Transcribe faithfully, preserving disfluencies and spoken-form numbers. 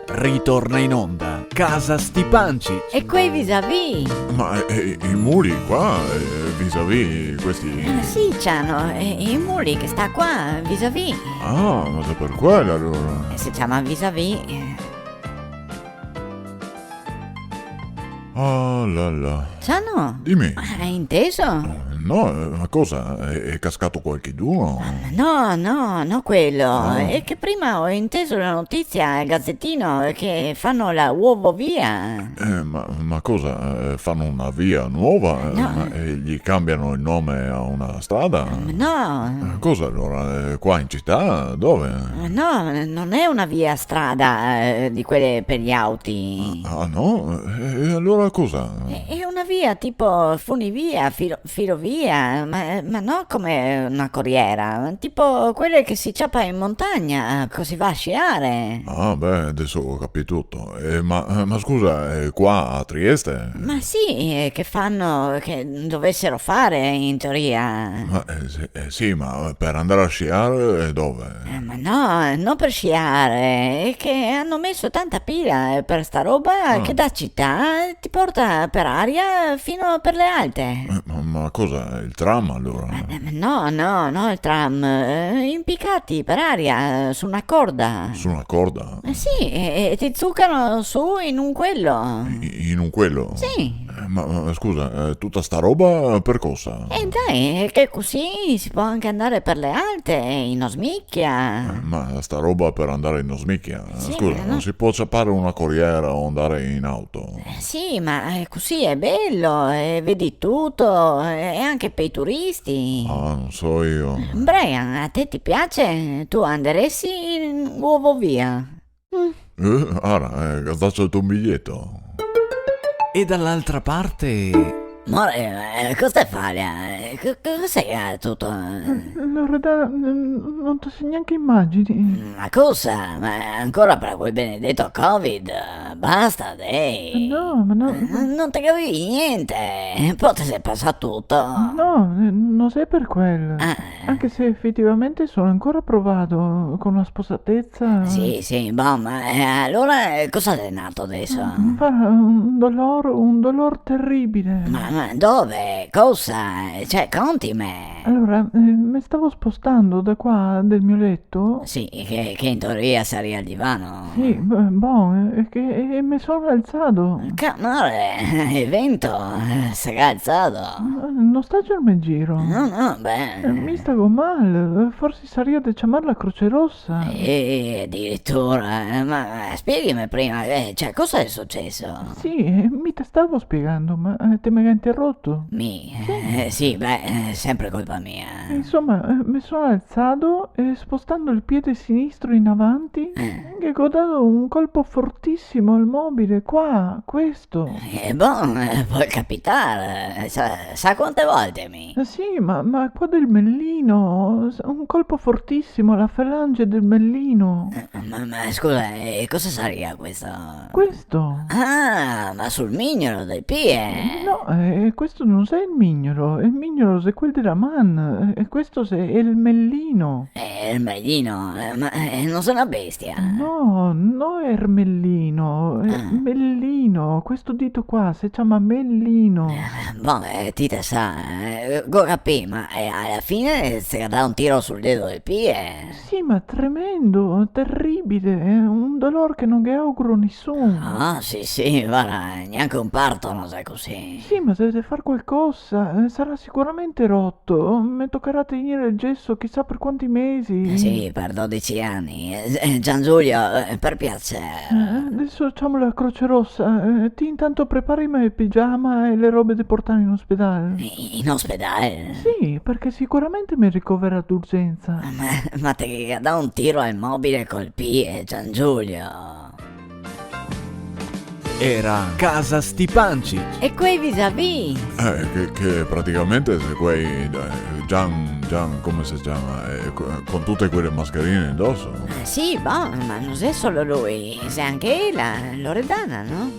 Ritorna in onda Casa Stipancich. E quei visavì? Ma, eh, eh, i muli qua, eh, visavì, questi... Eh, sì, Ciano, eh, i muli che sta qua, visavì. Ah, ma xe per quel alora. Eh, se ciama visavì, eh. Ah, là, là. Ciano? Dime. Hai inteso? No, eh, ma cosa? Xe, xe cascà qualchedun? Ah, no, no, no quel. Ah. Xe che prima go inteso la notisia al gazetin che fa la uovovia. Eh, ma, ma cosa? Eh, fa na via nova? No. Ma, eh, ghe canbia el nome a na strada? No. Eh, cosa alora? Eh, qua in cità? Dove? No, no xe na via strada, eh, de quele per i auti. Ah, no? E, e alora cosa? Xe, xe na via tipo funivia, filo-, filovia, ma, ma no come na coriera, tipo quele che se ciapa in montagna, co se va a sciar. Ah, beh, deso go capì tuto. Eh, ma, ma scusa, eh, qua a Trieste? Ma sì, eh, che fa, che dovesero far, in teoria. Ma, eh, sì, eh, sì, ma per andar a sciar, eh, dove? Eh, ma no, no per sciar, xe che ga meso tanta pila, eh, per sta roba, ah, che da cità te porta per aria fin per le alte. Eh, ma, ma cosa, el tram alora? Eh, no, no, no el tram, eh, inpicai per aria, su na corda. Su na corda? Eh sì, e, e te zuca su in un quel. I-, in un quel? Sì. Eh, ma, ma scusa, eh, tuta sta roba per cosa? Eh, dai, xe che cusì se pol anca andar per le alte, in Osmichia. Eh, ma sta roba per andar in Osmichia? Sì, scusa, no se pol ciapar na coriera o andar in auto? Eh, sì, ma, eh, cusì xe bel, eh, vedi tuto, eh, e anca per i turisti. Ah, no so mi. Brian, a te te piasi? Te andaresi in uovovia? Mm. Eh, ara, eh, ga dato el to biglieto. E dall'altra parte? More, eh, cosa te fa là? Eh, co-, cosa xe tuto? Eh, Loredana, n-, no te si gnanca imagini. Ma cosa? Ma ancora par quel benedeto Covid? Basta, dei. No, ma no. Eh, no te capì gnente. Po te xe pasà tuto. No, eh, no xe per quel. Ah. Anche se efetivamente so ancora provà co la sposateza. Sì, sì, bon, ma, eh, alora, eh, cosa xe nato deso? Mm, fa un dolor, un dolor teribile. Ma, ma dove? Cosa? Cioè, contime. Alora, eh, me stavo spostando da qua, del mio leto. Sì, che, che in teoria saria el divano. Sì, b-, bon, eh, che, e me son alzà. Ca-, mare, el vento, eh, se ga alzà. No, no sta a girme in giro. No, no, beh. Eh, mi stago mal, forse saria de ciamar la Croce Rossa. Eh, adiritura, eh, ma, ma spieghime prima, eh, cioè, cosa xe suceso? Sì, eh, mi te stavo spiegando, ma, eh, te me ga interoto. Mi? Sì. Eh, sì, beh, xe sempre colpa mia. Insoma, eh, me son alzà e spostando el pie sinistro in avanti, eh, ghe go dà un colpo fortisimo al mobile, qua, questo. Eh, bon, eh, pol capitar, eh, sa, sa quante volte mi? Eh, sì, ma, ma qua del mellino, s-, un colpo fortisimo alla falange del mellino. Eh, ma, ma scusa, eh, cosa saria questo? Questo. Ah, ma sul mignolo del pie? No, eh, questo no xe el mignolo, el mignolo xe quel dela man, eh, e questo xe el mellino. Eh, el mellino, eh, ma, eh, no xe na bestia? No, no ermellino, eh, ah, mellino, questo dito qua se ciama mellino. Eh, bon, eh, ti te sa, eh, go capì, ma, eh, ala fine se ga dà un tiro sul dedo del pie. Sì, ma tremendo, terribile, eh, un dolor che no ghe auguro a nisun. Ah, sì, sì, varda, gnanca un parto no xe cusì. Sì, ma se deve far qualcosa, eh, sarà sicuramente roto, me tocarà tegnere el geso chisà per quanti mesi. Eh, sì, per dodici ani. Eh, eh, Giangiulio, eh, per piaser. Eh, deso ciamo la Croce Rossa, eh, ti intanto preparime el pigiama e le robe de portar in ospedal. I-, in ospedal? Sì, perché sicuramente me ricovera d'urgenza. Ma, ma te ga dà un tiro al mobile col pie, Giangiulio. Era Casa Stipancich. E quei visavì? Eh, che, che praticamente xe quei, eh, Gian, Gian, come se ciama? Eh, co-, con tute quele mascherine indoso. Eh, sì, bon, ma no xe solo lui, xe anca ela, Loredana, no?